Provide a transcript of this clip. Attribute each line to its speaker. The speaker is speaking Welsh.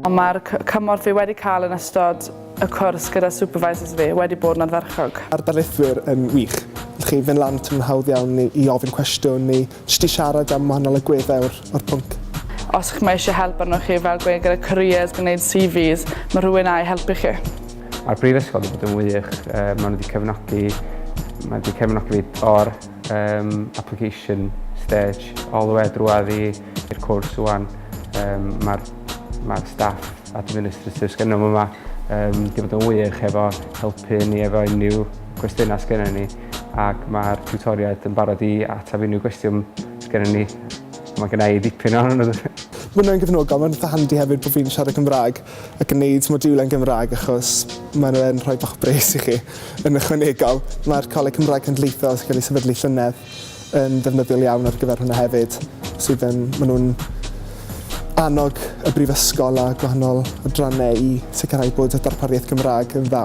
Speaker 1: Ond mae'r cymorth fi wedi cael yn ystod y cwrs gyda supervisors fi wedi bod yn ardderchog.
Speaker 2: Mae'r darlithwyr yn wych. Allwch chi fynd lan atyn nhw'n hawdd iawn i i ofyn cwestiwn neu jyst i siarad am wahanol agweddau o'r o'r pwnc.
Speaker 1: Os mae eisiau help arnoch chi fel gweud gyda careers, gwneud CVs, mae rhywun 'na i helpu chi.
Speaker 3: Mae'r brifysgol wedi bod yn wych, uh, maen nhw wedi cefnogi, mae wedi cefnogi fi o'r um, application stage all the way drwadd i'r cwrs wan. Um, Mae'r ma staff administrative sgynno yma um, wedi bod yn wych efo helpu ni efo unrhyw gwestiynau sgynno ni ac mae'r tiwtoriaid yn barod i ateb unrhyw gwestiwn sgynno ni. Mae gen i ddipyn ohonyn nhw.
Speaker 2: Mae hwnna'n gefnogol, mae'n eitha handi hefyd bod fi'n siarad Cymraeg ac yn neud modiwlau yn Gymraeg achos maen nhw yn rhoi bach o bres i chi yn ychwanegol. Mae'r Coleg Cymraeg Cenedlaethol sy'n cael ei sefydlu llynedd yn ddefnyddiol iawn ar gyfer hwnna hefyd, sydd yn, maen nhw'n annog y brifysgol a gwahanol adrannau i sicrhau bod y darpariaeth Gymraeg yn dda.